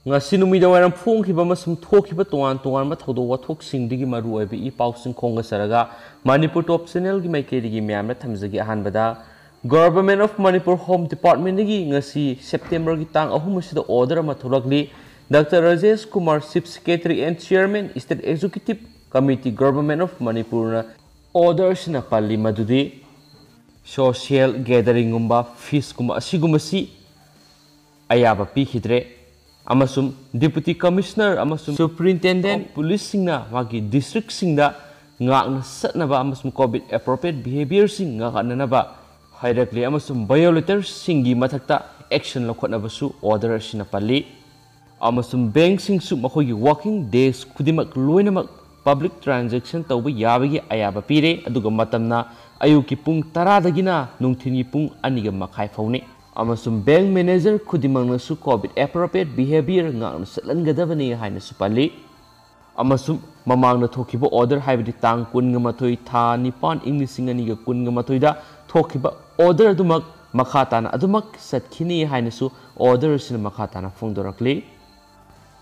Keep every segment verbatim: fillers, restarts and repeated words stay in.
ꯉꯁꯤ ꯅꯨꯃꯤꯗꯥꯡꯋꯥꯏꯔꯝ ꯐꯣꯡꯈꯤꯕ ꯑꯃꯁꯨꯡ ꯊꯣꯛꯈꯤꯕ ꯇꯣꯉꯥꯟ ꯇꯣꯉꯥꯟꯕ ꯊꯧꯗꯣꯛ ꯋꯥꯊꯣꯛꯁꯤꯡꯗꯨꯒꯤ ꯃꯔꯨꯑꯣꯏꯕ ꯏ ꯄꯥꯎꯁꯤꯡ ꯈꯣꯝꯒꯠꯆꯔꯒ ꯃꯅꯤꯄꯨꯔ ꯇꯣꯞ ꯆꯦꯅꯦꯜꯒꯤ ꯃꯥꯏꯀꯩꯗꯒꯤ ꯃꯌꯥꯝꯗ ꯊꯝꯖꯒꯦ꯫ ꯑꯍꯥꯟꯕꯗ, Government of Manipur Home Departmentꯗꯒꯤ ꯉꯁꯤ ꯁꯦꯞꯇꯦꯝꯕꯔꯒꯤ ꯇꯥꯡ ꯑꯍꯨꯝ ꯑꯁꯤꯗ order ꯑꯃ ꯊꯣꯛꯂꯛꯂꯤ꯫ Doctor Rajesh Kumar, Chief Secretary and Chairman, State Executive Committee, Government of Manipurꯅ order ꯑꯁꯤꯅ ꯄꯜꯂꯤ ꯃꯗꯨꯗꯤ social gatheringꯒꯨꯝꯕ, feastꯀꯨꯝꯕ ꯑꯁꯤꯒꯨꯝꯕꯁꯤ ꯑꯌꯥꯕ ꯄꯤꯈꯤꯗ꯭ꯔꯦ꯫ ꯑꯃꯁꯨꯡ Deputy Commissioner ꯑꯃꯁꯨꯡ Superintendent of Policeꯁꯤꯡꯅ ꯃꯥꯒꯤ districtꯁꯤꯡꯗ ꯉꯥꯛꯅ ꯆꯠꯅꯕ ꯑꯃꯁꯨꯡ COVID appropriate behaviorꯁꯤꯡ ꯉꯥꯛꯍꯟꯅꯅꯕ ꯍꯥꯏꯔꯛꯂꯤ꯫ ꯑꯃꯁꯨꯡ violatorꯁꯤꯡꯒꯤ ꯃꯊꯛꯇ action ꯂꯧꯈꯠꯅꯕꯁꯨ order ꯑꯁꯤꯅ ꯄꯜꯂꯤ꯫ ꯑꯃꯁꯨꯡ bankꯁꯤꯡꯁꯨ ꯃꯈꯣꯏꯒꯤ working days ꯈꯨꯗꯤꯡꯃꯛ ꯂꯣꯏꯅꯃꯛ public transaction ꯇꯧꯕ ꯌꯥꯕꯒꯤ ꯑꯌꯥꯕ ꯄꯤꯔꯦ, ꯑꯗꯨꯒ ꯃꯇꯝꯅ ꯑꯌꯨꯛꯀꯤ ꯄꯨꯡ ꯇꯔꯥꯗꯒꯤꯅ ꯅꯨꯡꯊꯤꯜꯒꯤ ꯄꯨꯡ ꯑꯅꯤꯒ ꯃꯈꯥꯏ ꯐꯥꯎꯅꯤ꯫ ꯑꯃꯁꯨꯡ bank manager ꯈꯨꯗꯤꯡꯃꯛꯅꯁꯨ COVID appropriate behavior ꯉꯥꯛꯅ ꯆꯠꯍꯟꯒꯗꯕꯅꯤ ꯍꯥꯏꯅꯁꯨ ꯄꯜꯂꯤ꯫ ꯑꯃꯁꯨꯡ ꯃꯃꯥꯡꯗ ꯊꯣꯛꯈꯤꯕ order, ꯍꯥꯏꯕꯗꯤ ꯇꯥꯡ ꯀꯨꯟꯒ ꯃꯥꯊꯣꯏ, ꯊꯥ ꯅꯤꯄꯥꯟ, ꯏꯪ ꯂꯤꯁꯤꯡ ꯑꯅꯤꯒ ꯀꯨꯟꯒ ꯃꯥꯊꯣꯏꯗ ꯊꯣꯛꯈꯤꯕ order ꯑꯗꯨꯃꯛ ꯃꯈꯥ ꯇꯥꯅ ꯑꯗꯨꯃꯛ ꯆꯠꯈꯤꯅꯤ ꯍꯥꯏꯅꯁꯨ order ꯑꯁꯤꯅ ꯃꯈꯥ ꯇꯥꯅ ꯐꯣꯡꯗꯣꯔꯛꯂꯤ꯫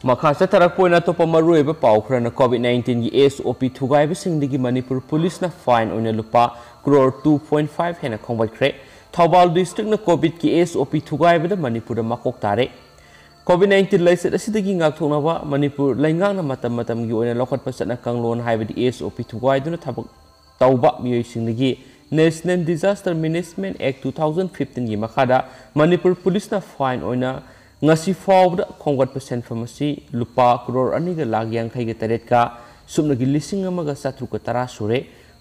ꯃꯈꯥ ꯆꯠꯊꯔꯛꯄ ꯑꯣꯏꯅ ꯑꯇꯣꯞꯄ ꯃꯔꯨꯑꯣꯏꯕ ꯄꯥꯎ ꯈꯔꯅ COVID nineteenꯒꯤ SOP ꯊꯨꯒꯥꯏꯕꯁꯤꯡꯗꯒꯤ ꯃꯅꯤꯄꯨꯔ ꯄꯨꯂꯤꯁꯅ fine ꯑꯣꯏꯅ ꯂꯨꯄꯥ crore two point five ꯍꯦꯟꯅ ꯈꯣꯝꯒꯠꯈ꯭ꯔꯦ꯫ ꯊꯧꯕꯥꯜ districtꯅ COVIDꯀꯤ SOP ꯊꯨꯒꯥꯏꯕꯗ ꯃꯅꯤꯄꯨꯔꯗ ꯃꯀꯣꯛ ꯇꯥꯔꯦ꯫ COVID nineteen ꯂꯥꯏꯆꯠ ꯑꯁꯤꯗꯒꯤ ꯉꯥꯛꯊꯣꯛꯅꯕ ꯃꯅꯤꯄꯨꯔ ꯂꯩꯉꯥꯛꯅ ꯃꯇꯝ ꯃꯇꯝꯒꯤ ꯑꯣꯏꯅ ꯂꯧꯈꯠꯄ ꯆꯠꯅ ꯀꯥꯡꯂꯣꯟ, ꯍꯥꯏꯕꯗꯤ SOP ꯊꯨꯒꯥꯏꯗꯨꯅ ꯊꯕꯛ ꯇꯧꯕ ꯃꯤꯑꯣꯏꯁꯤꯡꯗꯒꯤ National Disaster Management Act two thousand fifteenꯒꯤ ꯃꯈꯥꯗ ꯃꯅꯤꯄꯨꯔ ꯄꯨꯂꯤꯁꯅ fine ꯑꯣꯏꯅ ꯉꯁꯤ ꯐꯥꯎꯕꯗ ꯈꯣꯝꯒꯠꯄ ꯁꯦꯟꯐꯝ ꯑꯁꯤ ꯂꯨꯄꯥ crore ꯑꯅꯤꯒ ꯂꯥꯈ ꯌꯥꯡꯈꯩꯒ ꯇꯔꯦꯠꯀ ꯁꯨꯞꯅꯒꯤ ꯂꯤꯁꯤꯡ ꯑꯃꯒ ꯆꯥꯇ꯭ꯔꯨꯛꯀ ꯇꯔꯥ ꯁꯨꯔꯦ꯫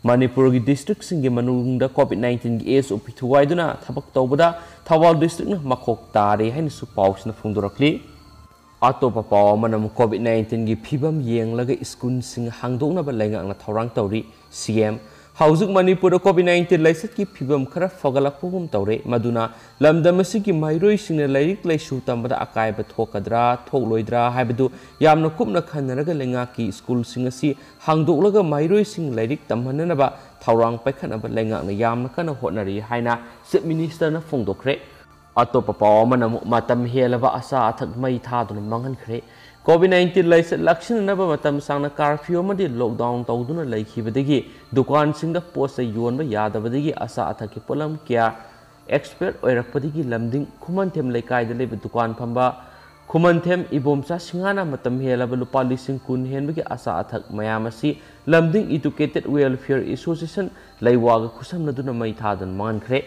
ꯃꯅꯤꯄꯨꯔꯒꯤ districtꯁꯤꯡꯒꯤ ꯃꯅꯨꯡꯗ COVID nineteenꯒꯤ SOP ꯊꯨꯒꯥꯏꯗꯨꯅ ꯊꯕꯛ ꯇꯧꯕꯗ ꯊꯧꯕꯥꯜ districtꯅ ꯃꯀꯣꯛ ꯇꯥꯔꯦ ꯍꯥꯏꯅꯁꯨ ꯄꯥꯎꯁꯤꯅ ꯐꯣꯡꯗꯣꯔꯛꯂꯤ꯫ ꯑꯇꯣꯞꯄ ꯄꯥꯎ ꯑꯃꯅ ꯑꯃꯨꯛ COVID nineteenꯒꯤ ꯐꯤꯕꯝ ꯌꯦꯡꯂꯒ ꯁ꯭ꯀꯨꯜꯁꯤꯡ ꯍꯥꯡꯗꯣꯛꯅꯕ ꯂꯩꯉꯥꯛꯅ ꯊꯧꯔꯥꯡ ꯇꯧꯔꯤ꯫ CM, ꯍꯧꯖꯤꯛ ꯃꯅꯤꯄꯨꯔꯗ COVID nineteen ꯂꯥꯏꯆꯠꯀꯤ ꯐꯤꯕꯝ ꯈꯔ ꯐꯒꯠꯂꯛꯄꯒꯨꯝ ꯇꯧꯔꯦ, ꯃꯗꯨꯅ ꯂꯝꯗꯝ ꯑꯁꯤꯒꯤ ꯃꯍꯩꯔꯣꯏꯁꯤꯡꯅ ꯂꯥꯏꯔꯤꯛ ꯂꯥꯏꯁꯨ ꯇꯝꯕꯗ ꯑꯀꯥꯏꯕ ꯊꯣꯛꯀꯗ꯭ꯔꯥ, ꯊꯣꯛꯂꯣꯏꯗ꯭ꯔꯥ ꯍꯥꯏꯕꯗꯨ ꯌꯥꯝꯅ ꯀꯨꯞꯅ ꯈꯟꯅꯔꯒ ꯂꯩꯉꯥꯛꯀꯤ ꯁ꯭ꯀꯨꯜꯁꯤꯡ ꯑꯁꯤ ꯍꯥꯡꯗꯣꯛꯂꯒ ꯃꯍꯩꯔꯣꯏꯁꯤꯡ ꯂꯥꯏꯔꯤꯛ ꯇꯝꯍꯟꯅꯅꯕ ꯊꯧꯔꯥꯡ ꯄꯥꯏꯈꯠꯅꯕ ꯂꯩꯉꯥꯛꯅ ꯌꯥꯝꯅ ꯀꯟꯅ ꯍꯣꯠꯅꯔꯤ ꯍꯥꯏꯅ Chief Ministerꯅ ꯐꯣꯡꯗꯣꯛꯈ꯭ꯔꯦ꯫ ꯑꯇꯣꯞꯄ ꯄꯥꯎ ꯑꯃꯅ ꯑꯃꯨꯛ ꯃꯇꯝ ꯍꯦꯜꯂꯕ ꯑꯆꯥ ꯑꯊꯛ ꯃꯩ ꯊꯥꯗꯨꯅ ꯃꯥꯡꯍꯟꯈ꯭ꯔꯦ꯫ ꯀꯣꯚꯤꯗ ꯅꯥꯏꯟꯇꯤꯟ ꯂꯥꯏꯆꯠ ꯂꯥꯛꯁꯤꯟꯅꯅꯕ ꯃꯇꯝ ꯁꯥꯡꯅ ꯀꯥꯔꯐ꯭ꯌꯨ ꯑꯃꯗꯤ ꯂꯣꯛꯗꯥꯎꯟ ꯇꯧꯗꯨꯅ ꯂꯩꯈꯤꯕꯗꯒꯤ ꯗꯨꯀꯥꯟꯁꯤꯡꯗ ꯄꯣꯠ ꯆꯩ ꯌꯣꯟꯕ ꯌꯥꯗꯕꯗꯒꯤ ꯑꯆꯥ ꯑꯊꯛꯀꯤ ꯄꯣꯠꯂꯝ ꯀꯌꯥ ꯑꯦꯛꯁꯄꯥꯌꯔ ꯑꯣꯏꯔꯛꯄꯗꯒꯤ ꯂꯝꯗꯤꯡ ꯈꯨꯃꯟꯊꯦꯝ ꯂꯩꯀꯥꯏꯗ ꯂꯩꯕ ꯗꯨꯀꯥꯟ ꯐꯝꯕ ꯈꯨꯃꯟꯊꯦꯝ ꯏꯕꯣꯝꯆꯥ ꯁꯤꯡꯍꯥꯅ ꯃꯇꯝ ꯍꯦꯜꯂꯕ ꯂꯨꯄꯥ ꯂꯤꯁꯤꯡ ꯀꯨꯟ ꯍꯦꯟꯕꯒꯤ ꯑꯆꯥ ꯑꯊꯛ ꯃꯌꯥꯝ ꯑꯁꯤ ꯂꯝꯗꯤꯡ ꯏꯗꯨꯀꯦꯇꯦꯗ ꯋꯦꯜꯐꯤꯌꯔ ꯑꯦꯁꯣꯁꯤꯌꯦꯁꯟ ꯂꯩꯋꯥꯒ ꯈꯨꯠꯁꯝꯅꯗꯨꯅ ꯃꯩ ꯊꯥꯗꯨꯅ ꯃꯥꯡꯍꯟꯈ꯭ꯔꯦ꯫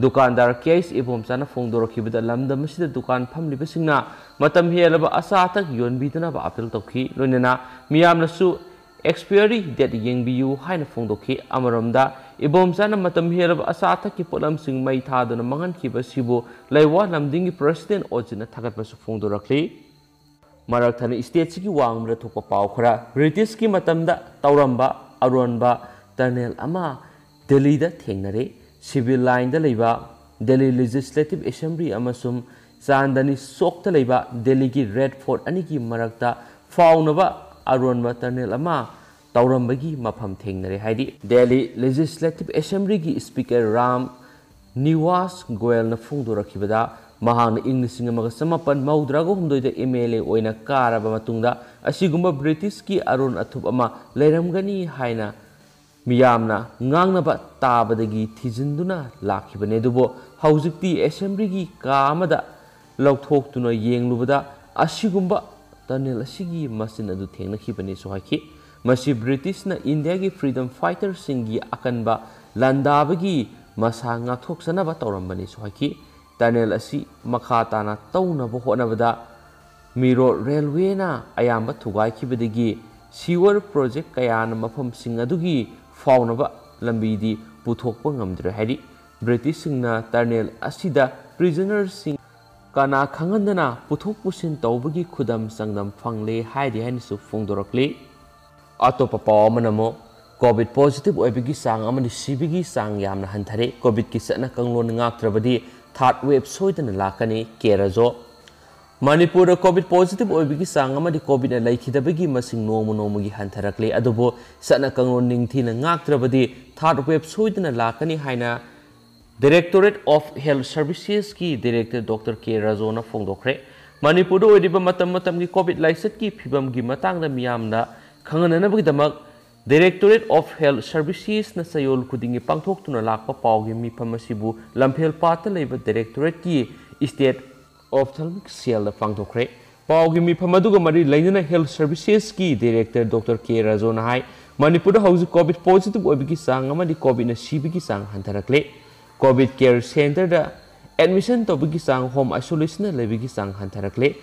ꯗꯨꯀꯥꯟꯗꯥꯔ ꯀꯦ ꯑꯩꯆ ꯏꯕꯣꯝꯆꯥꯅ ꯐꯣꯡꯗꯣꯔꯛꯈꯤꯕꯗ ꯂꯝꯗꯝ ꯑꯁꯤꯗ ꯗꯨꯀꯥꯟ ꯐꯝꯂꯤꯕꯁꯤꯡꯅ ꯃꯇꯝ ꯍꯦꯜꯂꯕ ꯑꯆꯥ ꯑꯊꯛ ꯌꯣꯟꯕꯤꯗꯅꯕ ꯑꯥꯄꯤꯜ ꯇꯧꯈꯤ꯫ ꯂꯣꯏꯅꯅ ꯃꯤꯌꯥꯝꯅꯁꯨ ꯑꯦꯛꯁꯄꯤꯌꯔꯤ ꯗꯦꯠ ꯌꯦꯡꯕꯤꯌꯨ ꯍꯥꯏꯅ ꯐꯣꯡꯗꯣꯛꯈꯤ꯫ ꯑꯃꯔꯣꯝꯗ ꯏꯕꯣꯝꯆꯥꯅ ꯃꯇꯝ ꯍꯦꯜꯂꯕ ꯑꯆꯥ ꯑꯊꯛꯀꯤ ꯄꯣꯠꯂꯝꯁꯤꯡ ꯃꯩ ꯊꯥꯗꯨꯅ ꯃꯥꯡꯍꯟꯈꯤꯕ ꯑꯁꯤꯕꯨ ꯂꯩꯋꯥ ꯂꯝꯗꯤꯡꯒꯤ ꯄ꯭ꯔꯁꯤꯗꯦꯟ ꯑꯣꯖꯤꯠꯅ ꯊꯥꯒꯠꯄꯁꯨ ꯐꯣꯡꯗꯣꯔꯛꯂꯤ꯫ ꯃꯔꯛ ꯊꯠꯅ ꯏꯁꯇꯦꯠꯁꯤꯒꯤ ꯋꯥꯡꯃꯗ ꯊꯣꯛꯄ ꯄꯥꯎ ꯈꯔ꯫ ꯕ꯭ꯔꯤꯇꯤꯁꯀꯤ ꯃꯇꯝꯗ ꯇꯧꯔꯝꯕ ꯑꯔꯣꯟꯕ ꯇꯔꯅꯦꯜ ꯑꯃ ꯗꯦꯜꯂꯤꯗ ꯊꯦꯡꯅꯔꯦ꯫ ꯁꯤꯚꯤꯜ ꯂꯥꯏꯟꯗ ꯂꯩꯕ ꯗꯦꯜꯂꯤ ꯂꯦꯖꯤꯁꯂꯦꯇꯤꯚ ꯑꯦꯁꯦꯝꯕ꯭ꯂꯤ ꯑꯃꯁꯨꯡ ꯆꯥꯟꯗꯅꯤ ꯆꯣꯛꯇ ꯂꯩꯕ ꯗꯦꯜꯂꯤꯒꯤ ꯔꯦꯗ ꯐꯣꯔꯠ ꯑꯅꯤꯒꯤ ꯃꯔꯛꯇ ꯐꯥꯎꯅꯕ ꯑꯔꯣꯟꯕ ꯇꯔꯅꯦꯜ ꯑꯃ ꯇꯧꯔꯝꯕꯒꯤ ꯃꯐꯝ ꯊꯦꯡꯅꯔꯦ ꯍꯥꯏꯗꯤ ꯗꯦꯜꯂꯤ ꯂꯦꯖꯤꯁꯂꯦꯇꯤꯚ ꯑꯦꯁꯦꯝꯕ꯭ꯂꯤꯒꯤ ꯁ꯭ꯄꯤꯀꯔ ꯔꯥꯝ ꯅꯤꯋꯥꯁ ꯒꯣꯌꯜꯅ ꯐꯣꯡꯗꯣꯔꯛꯈꯤꯕꯗ, ꯃꯍꯥꯛꯅ ꯏꯪ ꯂꯤꯁꯤꯡ ꯑꯃꯒ ꯆꯃꯥꯄꯟ ꯃꯧꯗ꯭ꯔꯥꯒ ꯍꯨꯝꯗꯣꯏꯗ ꯑꯦꯝ ꯑꯦꯜ ꯑꯦ ꯑꯣꯏꯅ ꯀꯥꯔꯕ ꯃꯇꯨꯡꯗ ꯑꯁꯤꯒꯨꯝꯕ ꯕ꯭ꯔꯤꯇꯤꯁꯀꯤ ꯑꯔꯣꯟ ꯑꯊꯨꯞ ꯑꯃ ꯂꯩꯔꯝꯒꯅꯤ ꯍꯥꯏꯅ ꯃꯤꯌꯥꯝꯅ ꯉꯥꯡꯅꯕ ꯇꯥꯕꯗꯒꯤ ꯊꯤꯖꯤꯟꯗꯨꯅ ꯂꯥꯛꯈꯤꯕꯅꯤ꯫ ꯑꯗꯨꯕꯨ ꯍꯧꯖꯤꯛꯇꯤ ꯑꯦꯁꯦꯝꯕ꯭ꯂꯤꯒꯤ ꯀꯥ ꯑꯃꯗ ꯂꯧꯊꯣꯛꯇꯨꯅ ꯌꯦꯡꯂꯨꯕꯗ ꯑꯁꯤꯒꯨꯝꯕ ꯇꯅꯦꯜ ꯑꯁꯤꯒꯤ ꯃꯆꯤꯟ ꯑꯗꯨ ꯊꯦꯡꯅꯈꯤꯕꯅꯤꯁꯨ ꯍꯥꯏꯈꯤ꯫ ꯃꯁꯤ ꯕ꯭ꯔꯤꯇꯤꯁꯅ ꯏꯟꯗꯤꯌꯥꯒꯤ ꯐ꯭ꯔꯤꯗꯝ ꯐꯥꯏꯇꯔꯁꯤꯡꯒꯤ ꯑꯀꯟꯕ ꯂꯥꯟꯗꯥꯕꯒꯤ ꯃꯁꯥ ꯉꯥꯛꯊꯣꯛꯆꯅꯕ ꯇꯧꯔꯝꯕꯅꯤꯁꯨ ꯍꯥꯏꯈꯤ꯫ ꯇꯅꯦꯜ ꯑꯁꯤ ꯃꯈꯥ ꯇꯥꯅ ꯇꯧꯅꯕ ꯍꯣꯠꯅꯕꯗ ꯃꯤꯔꯣꯜ ꯔꯦꯜꯋꯦꯅ ꯑꯌꯥꯝꯕ ꯊꯨꯒꯥꯏꯈꯤꯕꯗꯒꯤ ꯁꯤꯋꯔ ꯄ꯭ꯔꯣꯖꯦꯛ ꯀꯌꯥꯅ ꯃꯐꯝꯁꯤꯡ ꯑꯗꯨꯒꯤ ꯐꯥꯎꯅꯕ ꯂꯝꯕꯤꯗꯤ ꯄꯨꯊꯣꯛꯄ ꯉꯝꯗ꯭ꯔꯦ ꯍꯥꯏꯔꯤ꯫ ꯕ꯭ꯔꯤꯇꯤꯁꯁꯤꯡꯅ ꯇꯔꯅꯦꯜ ꯑꯁꯤꯗ ꯄ꯭ꯔꯤꯖꯅꯔꯁꯤꯡ ꯀꯅꯥ ꯈꯪꯍꯟꯗꯅ ꯄꯨꯊꯣꯛ ꯄꯨꯁꯤꯟ ꯇꯧꯕꯒꯤ ꯈꯨꯗꯝ ꯆꯥꯡꯗꯝ ꯐꯪꯂꯦ ꯍꯥꯏꯔꯤ ꯍꯥꯏꯅꯁꯨ ꯐꯣꯡꯗꯣꯔꯛꯂꯤ꯫ ꯑꯇꯣꯞꯄ ꯄꯥꯎ ꯑꯃꯅ ꯑꯃꯨꯛ ꯀꯣꯚꯤꯗ ꯄꯣꯖꯤꯇꯤꯚ ꯑꯣꯏꯕꯒꯤ ꯆꯥꯡ ꯑꯃꯗꯤ ꯁꯤꯕꯒꯤ ꯆꯥꯡ ꯌꯥꯝꯅ ꯍꯟꯊꯔꯦ꯫ ꯀꯣꯚꯤꯗꯀꯤ ꯆꯠꯅ ꯀꯥꯡꯂꯣꯟ ꯉꯥꯛꯇ꯭ꯔꯕꯗꯤ ꯊꯥꯔꯗ ꯋꯦꯚ ꯁꯣꯏꯗꯅ ꯂꯥꯛꯀꯅꯤ꯫ ꯀꯦ ꯔꯥꯖꯣ꯫ ꯃꯅꯤꯄꯨꯔꯗ ꯀꯣꯚꯤꯗ ꯄꯣꯖꯤꯇꯤꯚ ꯑꯣꯏꯕꯒꯤ ꯆꯥꯡ ꯑꯃꯗꯤ ꯀꯣꯚꯤꯗꯅ ꯂꯩꯈꯤꯗꯕꯒꯤ ꯃꯁꯤꯡ ꯅꯣꯡꯃ ꯅꯣꯡꯃꯒꯤ ꯍꯟꯊꯔꯛꯂꯤ꯫ ꯑꯗꯨꯕꯨ ꯆꯠꯅ ꯀꯥꯡꯂꯣꯟ ꯅꯤꯡꯊꯤꯅ ꯉꯥꯛꯇ꯭ꯔꯕꯗꯤ ꯊꯥꯔꯗ ꯋꯦꯚ ꯁꯣꯏꯗꯅ ꯂꯥꯛꯀꯅꯤ ꯍꯥꯏꯅ Directorate of Health Servicesꯀꯤ Director Doctor K ꯔꯥꯖꯣꯅ ꯐꯣꯡꯗꯣꯛꯈ꯭ꯔꯦ꯫ ꯃꯅꯤꯄꯨꯔꯗ ꯑꯣꯏꯔꯤꯕ ꯃꯇꯝ ꯃꯇꯝꯒꯤ COVID ꯂꯥꯏꯆꯠꯀꯤ ꯐꯤꯕꯝꯒꯤ ꯃꯇꯥꯡꯗ ꯃꯤꯌꯥꯝꯅ ꯈꯪꯍꯟꯅꯅꯕꯒꯤꯗꯃꯛ Directorate of Health Servicesꯅ ꯆꯌꯣꯜ ꯈꯨꯗꯤꯡꯒꯤ ꯄꯥꯡꯊꯣꯛꯇꯨꯅ ꯂꯥꯛꯄ ꯄꯥꯎꯒꯤ ꯃꯤꯐꯝ ꯑꯁꯤꯕꯨ ꯂꯝꯐꯦꯜ ꯄꯥꯠꯇ ꯂꯩꯕ Directorateꯀꯤ State Ophthalmic Cellꯗ ꯄꯥꯡꯊꯣꯛꯈ꯭ꯔꯦ꯫ ꯄꯥꯎꯒꯤ ꯃꯤꯐꯝ ꯑꯗꯨꯒ ꯃꯔꯤ ꯂꯩꯅꯅ Health Servicesꯀꯤ Director Doctor K ꯔꯥꯖꯣꯅ ꯍꯥꯏ, ꯃꯅꯤꯄꯨꯔꯗ ꯍꯧꯖꯤꯛ COVID positive ꯑꯣꯏꯕꯒꯤ ꯆꯥꯡ ꯑꯃꯗꯤ COVIDꯅ ꯁꯤꯕꯒꯤ ꯆꯥꯡ ꯍꯟꯊꯔꯛꯂꯦ꯫ COVID Care Centreꯗ admission ꯇꯧꯕꯒꯤ ꯆꯥꯡ, home isolationꯗ ꯂꯩꯕꯒꯤ ꯆꯥꯡ ꯍꯟꯊꯔꯛꯂꯦ꯫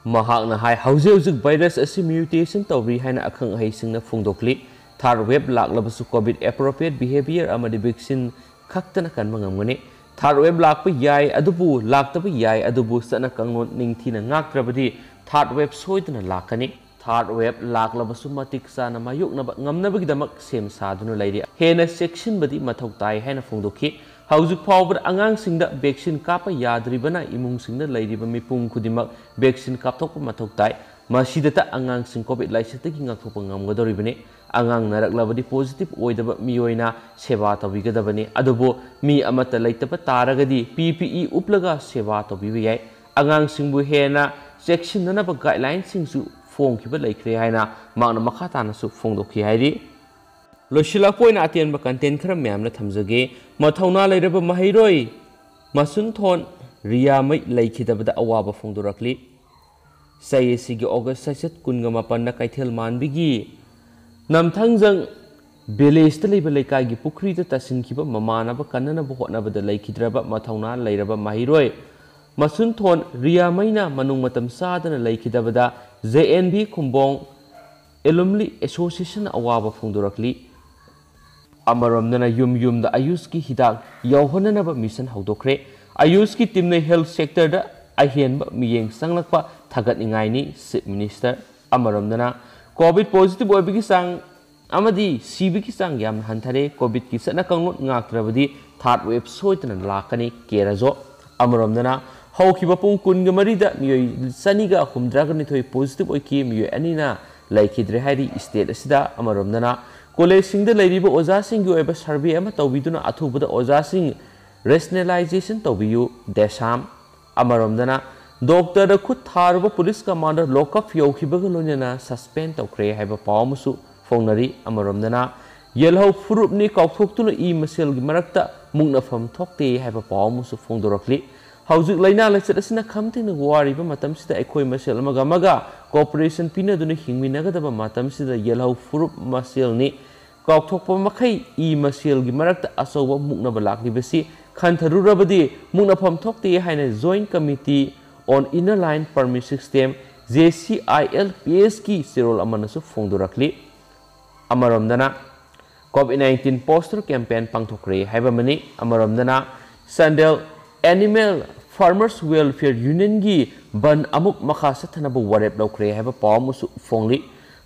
ꯃꯍꯥꯛꯅ ꯍꯥꯏ, ꯍꯧꯖꯤꯛ ꯍꯧꯖꯤꯛ virus ꯑꯁꯤ mutation ꯇꯧꯔꯤ ꯍꯥꯏꯅ ꯑꯈꯪ ꯑꯍꯩꯁꯤꯡꯅ ꯐꯣꯡꯗꯣꯛꯂꯤ꯫ Third wave ꯂꯥꯛꯂꯕꯁꯨ COVID appropriate behavior ꯑꯃꯗꯤ vaccine ꯈꯛꯇꯅ ꯀꯟꯕ ꯉꯝꯒꯅꯤ꯫ Third wave ꯂꯥꯛꯄ ꯌꯥꯏ, ꯑꯗꯨꯕꯨ ꯂꯥꯛꯇꯕ ꯌꯥꯏ, ꯑꯗꯨꯕꯨ ꯆꯠꯅ ꯀꯥꯡꯂꯣꯟ ꯅꯤꯡꯊꯤꯅ ꯉꯥꯛꯇ꯭ꯔꯕꯗꯤ third wave ꯁꯣꯏꯗꯅ ꯂꯥꯛꯀꯅꯤ꯫ Third wave ꯂꯥꯛꯂꯕꯁꯨ ꯃꯇꯤꯛ ꯆꯥꯅ ꯃꯥꯌꯣꯛꯅꯕ ꯉꯝꯅꯕꯒꯤꯗꯃꯛ ꯁꯦꯝ ꯁꯥꯗꯨꯅ ꯂꯩꯔꯤ꯫ ꯍꯦꯟꯅ ꯆꯦꯛꯁꯤꯟꯕꯗꯤ ꯃꯊꯧ ꯇꯥꯏ ꯍꯥꯏꯅ ꯐꯣꯡꯗꯣꯛꯈꯤ꯫ ꯍꯧꯖꯤꯛ ꯐꯥꯎꯕꯗ ꯑꯉꯥꯡꯁꯤꯡꯗ vaccine ꯀꯥꯞꯄ ꯌꯥꯗ꯭ꯔꯤꯕꯅ ꯏꯃꯨꯡꯁꯤꯡꯗ ꯂꯩꯔꯤꯕ ꯃꯤꯄꯨꯝ ꯈꯨꯗꯤꯡꯃꯛ vaccine ꯀꯥꯞꯊꯣꯛꯄ ꯃꯊꯧ ꯇꯥꯏ꯫ ꯃꯁꯤꯗꯇ ꯑꯉꯥꯡꯁꯤꯡ COVID ꯂꯥꯏꯆꯠꯇꯒꯤ ꯉꯥꯛꯊꯣꯛꯄ ꯉꯝꯒꯗꯧꯔꯤꯕꯅꯤ꯫ ꯑꯉꯥꯡ ꯅꯥꯔꯛꯂꯕꯗꯤ positive ꯑꯣꯏꯗꯕ ꯃꯤꯑꯣꯏꯅ ꯁꯦꯕꯥ ꯇꯧꯕꯤꯒꯗꯕꯅꯤ꯫ ꯑꯗꯨꯕꯨ ꯃꯤ ꯑꯃꯠꯇ ꯂꯩꯇꯕ ꯇꯥꯔꯒꯗꯤ PPE ꯎꯞꯂꯒ ꯁꯦꯕꯥ ꯇꯧꯕꯤꯕ ꯌꯥꯏ꯫ ꯑꯉꯥꯡꯁꯤꯡꯕꯨ ꯍꯦꯟꯅ ꯆꯦꯛꯁꯤꯟꯅꯅꯕ guidelineꯁꯤꯡꯁꯨ ꯐꯣꯡꯈꯤꯕ ꯂꯩꯈ꯭ꯔꯦ ꯍꯥꯏꯅ ꯃꯍꯥꯛꯅ ꯃꯈꯥ ꯇꯥꯅꯁꯨ ꯐꯣꯡꯗꯣꯛꯈꯤ ꯍꯥꯏꯔꯤ꯫ ꯂꯣꯏꯁꯤꯜꯂꯛꯄ ꯑꯣꯏꯅ ꯑꯇꯦꯟꯕ content ꯈꯔ ꯃꯌꯥꯝꯅ ꯊꯝꯖꯒꯦ꯫ ꯃꯊꯧꯅꯥ ꯂꯩꯔꯕ ꯃꯍꯩꯔꯣꯏ ꯃꯁꯨꯟꯊꯣꯟ ꯔꯤꯌꯥꯃꯩ ꯂꯩꯈꯤꯗꯕꯗ ꯑꯋꯥꯕ ꯐꯣꯡꯗꯣꯔꯛꯂꯤ꯫ ꯆꯍꯤ ꯑꯁꯤꯒꯤ August ꯆꯩꯆꯠ ꯀꯨꯟꯒ ꯃꯥꯄꯟꯗ ꯀꯩꯊꯦꯜ ꯃꯥꯟꯕꯤꯒꯤ ꯅꯝꯊꯪꯖꯪ villageꯇ ꯂꯩꯕ ꯂꯩꯀꯥꯏꯒꯤ ꯄꯨꯈ꯭ꯔꯤꯗ ꯇꯥꯁꯤꯟꯈꯤꯕ ꯃꯃꯥꯟꯅꯕ ꯀꯟꯅꯅꯕ ꯍꯣꯠꯅꯕꯗ ꯂꯩꯈꯤꯗ꯭ꯔꯕ ꯃꯊꯧꯅꯥ ꯂꯩꯔꯕ ꯃꯍꯩꯔꯣꯏ ꯃꯁꯨꯟꯊꯣꯟ ꯔꯤꯌꯥꯃꯩꯅ ꯃꯅꯨꯡ ꯃꯇꯝ ꯆꯥꯗꯅ ꯂꯩꯈꯤꯗꯕꯗ JNV ꯈꯨꯝꯕꯣꯡ Alumni Association ꯑꯋꯥꯕ ꯐꯣꯡꯗꯣꯔꯛꯂꯤ꯫ ꯑꯃꯔꯣꯝꯗꯅ ꯌꯨꯝ ꯌꯨꯝꯗ ꯑꯌꯨꯁꯀꯤ ꯍꯤꯗꯥꯛ ꯌꯧꯍꯟꯅꯅꯕ mission ꯍꯧꯗꯣꯛꯈ꯭ꯔꯦ꯫ ꯑꯌꯨꯁꯀꯤ teamꯅ health sectorꯗ ꯑꯍꯦꯟꯕ ꯃꯤꯠꯌꯦꯡ ꯆꯪꯂꯛꯄ ꯊꯥꯒꯠꯅꯤꯡꯉꯥꯏꯅꯤ, Chief Minister꯫ ꯑꯃꯔꯣꯝꯗꯅ COVID positive ꯑꯣꯏꯕꯒꯤ ꯆꯥꯡ ꯑꯃꯗꯤ ꯁꯤꯕꯒꯤ ꯆꯥꯡ ꯌꯥꯝꯅ ꯍꯟꯊꯔꯦ꯫ COVIDꯀꯤ ꯆꯠꯅ ꯀꯥꯡꯂꯣꯟ ꯉꯥꯛꯇ꯭ꯔꯕꯗꯤ third wave ꯁꯣꯏꯗꯅ ꯂꯥꯛꯀꯅꯤ, K ꯔꯥꯖꯣ꯫ ꯑꯃꯔꯣꯝꯗꯅ ꯍꯧꯈꯤꯕ ꯄꯨꯡ ꯀꯨꯟꯒ ꯃꯔꯤꯗ ꯃꯤꯑꯣꯏ ꯆꯅꯤꯒ ꯍꯨꯝꯗ꯭ꯔꯥꯒ ꯅꯤꯊꯣꯏ positive ꯑꯣꯏꯈꯤ, ꯃꯤꯑꯣꯏ ꯑꯅꯤꯅ ꯂꯩꯈꯤꯗ꯭ꯔꯦ ꯍꯥꯏꯔꯤ state ꯑꯁꯤꯗ꯫ ꯑꯃꯔꯣꯝꯗꯅ collegeꯁꯤꯡꯗ ꯂꯩꯔꯤꯕ ꯑꯣꯖꯥꯁꯤꯡꯒꯤ ꯑꯣꯏꯕ survey ꯑꯃ ꯇꯧꯕꯤꯗꯨꯅ ꯑꯊꯨꯕꯗ ꯑꯣꯖꯥꯁꯤꯡ ꯔꯦꯁꯅꯦꯂꯥꯏꯖꯦꯁꯟ ꯇꯧꯕꯤꯌꯨ ꯗꯦꯁꯥꯝ꯫ ꯑꯃꯔꯣꯝꯗꯅ ꯗꯣꯛꯇꯔꯗ ꯈꯨꯠ ꯊꯥꯔꯨꯕ ꯄꯨꯂꯤꯁ ꯀꯃꯥꯟꯗꯔ ꯂꯣꯀꯞ ꯌꯧꯈꯤꯕꯒ ꯂꯣꯏꯅꯅ ꯁꯁꯄꯦꯟ ꯇꯧꯈ꯭ꯔꯦ ꯍꯥꯏꯕ ꯄꯥꯎ ꯑꯃꯁꯨ ꯐꯣꯡꯅꯔꯤ꯫ ꯑꯃꯔꯣꯝꯗꯅ ꯌꯦꯜꯍꯧ ꯐꯨꯔꯨꯞꯅꯤ ꯀꯥꯎꯊꯣꯛꯇꯨꯅ ꯏ ꯃꯁꯦꯜꯒꯤ ꯃꯔꯛꯇ ꯃꯨꯛꯅꯐꯝ ꯊꯣꯛꯇꯦ ꯍꯥꯏꯕ ꯄꯥꯎ ꯑꯃꯁꯨ ꯐꯣꯡꯗꯣꯔꯛꯂꯤ꯫ ꯍꯧꯖꯤꯛ ꯂꯥꯏꯅꯥ ꯂꯥꯏꯆꯠ ꯑꯁꯤꯅ ꯈꯝ ꯊꯦꯡꯅ ꯋꯥꯔꯤꯕ ꯃꯇꯝꯁꯤꯗ ꯑꯩꯈꯣꯏ ꯃꯁꯦꯜ ꯑꯃꯒ ꯑꯃꯒ ꯀꯣꯑꯣꯄꯔꯦꯁꯟ ꯄꯤꯅꯗꯨꯅ ꯍꯤꯡꯃꯤꯟꯅꯒꯗꯕ ꯃꯇꯝꯁꯤꯗ ꯌꯦꯜꯍꯧ ꯐꯨꯔꯨꯞ ꯃꯁꯦꯜꯅꯤ ꯀꯥꯎꯊꯣꯛꯄ ꯃꯈꯩ ꯏ ꯃꯁꯦꯜꯒꯤ ꯃꯔꯛꯇ ꯑꯆꯧꯕ ꯃꯨꯛꯅꯕ ꯂꯥꯛꯂꯤꯕꯁꯤ ꯈꯟꯊꯔꯨꯔꯕꯗꯤ ꯃꯨꯛꯅꯐꯝ ꯊꯣꯛꯇꯦ ꯍꯥꯏꯅ Joint Committee on Inner Line Permit System, JCILPS ꯀꯤ ꯆꯦꯔꯣꯜ ꯑꯃꯅꯁꯨ ꯐꯣꯡꯗꯣꯔꯛꯂꯤ꯫ ꯑꯃꯔꯣꯝꯗꯅ COVID nineteen poster campaign ꯄꯥꯡꯊꯣꯛꯈ꯭ꯔꯦ ꯍꯥꯏꯕ ꯑꯃꯅꯤ꯫ ꯑꯃꯔꯣꯝꯗꯅ Chandel Animal Farmers Welfare Union ꯒꯤ ꯕꯟ ꯑꯃꯨꯛ ꯃꯈꯥ ꯆꯠꯊꯅꯕ ꯋꯥꯔꯦꯞ ꯂꯧꯈ꯭ꯔꯦ ꯍꯥꯏꯕ ꯄꯥꯎ ꯑꯃꯁꯨ ꯐꯣꯡꯂꯤ꯫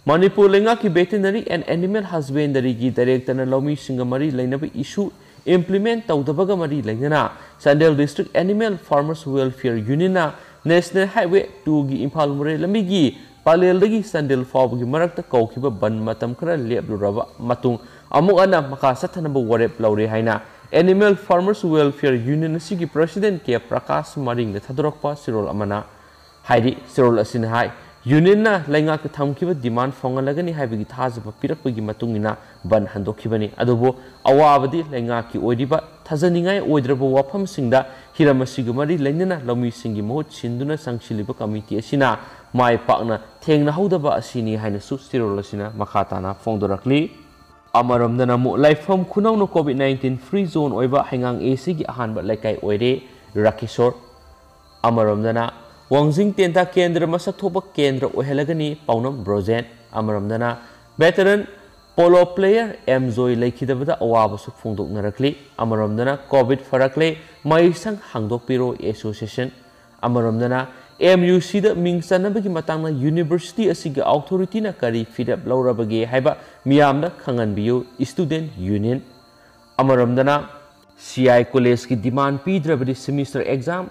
ꯃꯅꯤꯄꯨꯔ ꯂꯩꯉꯥꯛꯀꯤ Veterinary and Animal Husbandary ꯒꯤ director ꯅ ꯂꯧꯃꯤꯁꯤꯡꯒ ꯃꯔꯤ ꯂꯩꯅꯕ issue implement ꯇꯧꯗꯕꯒ ꯃꯔꯤ ꯂꯩꯅꯅ Chandel District Animal Farmers Welfare Union ꯅ National Highway two ꯒꯤ ꯏꯝꯐꯥꯜ ꯃꯣꯔꯦ ꯂꯝꯕꯤꯒꯤ ꯄꯂꯦꯜꯗꯒꯤ ꯆꯥꯟꯗꯦꯜ ꯐꯥꯎꯕꯒꯤ ꯃꯔꯛꯇ ꯀꯧꯈꯤꯕ ꯕꯟ ꯃꯇꯝ ꯈꯔ ꯂꯦꯞꯂꯨꯔꯕ ꯃꯇꯨꯡ ꯑꯃꯨꯛ ꯍꯟꯅ ꯃꯈꯥ ꯆꯠꯊꯅꯕ ꯋꯥꯔꯦꯞ ꯂꯧꯔꯦ ꯍꯥꯏꯅ Animal Farmers Welfare Union ꯑꯁꯤꯒꯤ President ꯀꯦ ꯄ꯭ꯔꯀꯥꯁ ꯃꯔꯤꯡꯅ ꯊꯥꯗꯣꯔꯛꯄ ꯆꯦꯔꯣꯜ ꯑꯃꯅ ꯍꯥꯏꯔꯤ꯫ ꯆꯦꯔꯣꯜ ꯑꯁꯤꯅ ꯍꯥꯏ, Union ꯅ ꯂꯩꯉꯥꯛꯇ ꯊꯝꯈꯤꯕ demand ꯐꯪꯍꯜꯂꯒꯅꯤ ꯍꯥꯏꯕꯒꯤ ꯊꯥꯖꯕ ꯄꯤꯔꯛꯄꯒꯤ ꯃꯇꯨꯡ ꯏꯟꯅ ꯕꯟ ꯍꯟꯗꯣꯛꯈꯤꯕꯅꯤ꯫ ꯑꯗꯨꯕꯨ ꯑꯋꯥꯕꯗꯤ ꯂꯩꯉꯥꯛꯀꯤ ꯑꯣꯏꯔꯤꯕ ꯊꯥꯖꯅꯤꯡꯉꯥꯏ ꯑꯣꯏꯗ꯭ꯔꯕ ꯋꯥꯐꯝꯁꯤꯡꯗ ꯍꯤꯔꯝ ꯑꯁꯤꯒ ꯃꯔꯤ ꯂꯩꯅꯅ ꯂꯧꯃꯤꯁꯤꯡꯒꯤ ꯃꯍꯨꯠ ꯁꯤꯟꯗꯨꯅ ꯆꯪꯁꯤꯜꯂꯤꯕ committee ꯑꯁꯤꯅ ꯃꯥꯏ ꯄꯥꯛꯅ ꯊꯦꯡꯅꯍꯧꯗꯕ ꯑꯁꯤꯅꯤ ꯍꯥꯏꯅꯁꯨ ꯆꯦꯔꯣꯜ ꯑꯁꯤꯅ ꯃꯈꯥ ꯇꯥꯅ ꯐꯣꯡꯗꯣꯔꯛꯂꯤ꯫ ꯑꯃꯔꯣꯝꯗꯅ ꯑꯃꯨꯛ ꯂꯥꯏꯐꯝ ꯈꯨꯅꯧꯅ COVID nineteen free zone ꯑꯣꯏꯕ ꯍꯩꯉꯥꯡ A C ꯒꯤ ꯑꯍꯥꯟꯕ ꯂꯩꯀꯥꯏ ꯑꯣꯏꯔꯦ ꯔꯥꯀꯦꯁꯣꯔ꯫ ꯑꯃꯔꯣꯝꯗꯅ ꯋꯥꯡꯖꯤꯡ ꯇꯦꯟꯊꯥ ꯀꯦꯟꯗ꯭ꯔ ꯃꯁꯛ ꯊꯣꯛꯄ ꯀꯦꯟꯗ꯭ꯔ ꯑꯣꯏꯍꯜꯂꯒꯅꯤ ꯄꯥꯎꯅꯝ Brojen. ꯑꯃꯔꯣꯝꯗꯅ veteran polo player M ꯖꯣꯏ ꯂꯩꯈꯤꯗꯕꯗ ꯑꯋꯥꯕꯁꯨ ꯐꯣꯡꯗꯣꯛꯅꯔꯛꯂꯤ꯫ ꯑꯃꯔꯣꯝꯗꯅ COVID ꯐꯔꯛꯂꯦ, ꯃꯍꯩꯁꯪ ꯍꯥꯡꯗꯣꯛꯄꯤꯔꯣ association꯫ ꯑꯃꯔꯣꯝꯗꯅ M U C ꯗ ꯃꯤꯡ ꯆꯟꯅꯕꯒꯤ ꯃꯇꯥꯡꯗ university ꯑꯁꯤꯒꯤ authority ꯅ ꯀꯔꯤ ꯐꯤꯔꯦꯞ ꯂꯧꯔꯕꯒꯦ ꯍꯥꯏꯕ ꯃꯤꯌꯥꯝꯗ ꯈꯪꯍꯟꯕꯤꯌꯨ student union꯫ ꯑꯃꯔꯣꯝꯗꯅ C I college ꯀꯤ demand ꯄꯤꯗ꯭ꯔꯕꯗꯤ semester exam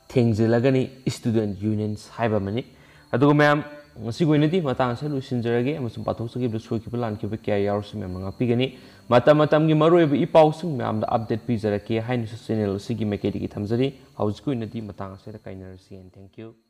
ꯊꯦꯡꯖꯤꯜꯂꯒꯅꯤ student unions ꯍꯥꯏꯕ ꯑꯃꯅꯤ꯫ ꯑꯗꯨꯒ ꯃꯌꯥꯝ ꯉꯁꯤꯒꯤ ꯑꯣꯏꯅꯗꯤ ꯃꯇꯥꯡ ꯑꯁꯤꯗ ꯂꯣꯏꯁꯤꯟꯖꯔꯒꯦ, ꯑꯃꯁꯨꯡ ꯄꯥꯊꯣꯛꯆꯈꯤꯕꯗ ꯁꯣꯏꯈꯤꯕ ꯂꯥꯟꯈꯤꯕ ꯀꯌꯥ ꯌꯥꯎꯔꯁꯨ ꯃꯌꯥꯝꯅ ꯉꯥꯛꯄꯤꯒꯅꯤ꯫ ꯃꯇꯝ ꯃꯇꯝꯒꯤ ꯃꯔꯨꯑꯣꯏꯕ ꯏ ꯄꯥꯎꯁꯤꯡ ꯃꯌꯥꯝꯗ update ꯄꯤꯖꯔꯛꯀꯦ ꯍꯥꯏꯅꯁꯨ channel ꯑꯁꯤꯒꯤ ꯃꯥꯏꯀꯩꯗꯒꯤ ꯊꯝꯖꯔꯤ꯫ ꯍꯧꯖꯤꯛꯀꯤ ꯑꯣꯏꯅꯗꯤ ꯃꯇꯥꯡ ꯑꯁꯤꯗ ꯀꯥꯏꯅꯔꯁꯤ, and thank you꯫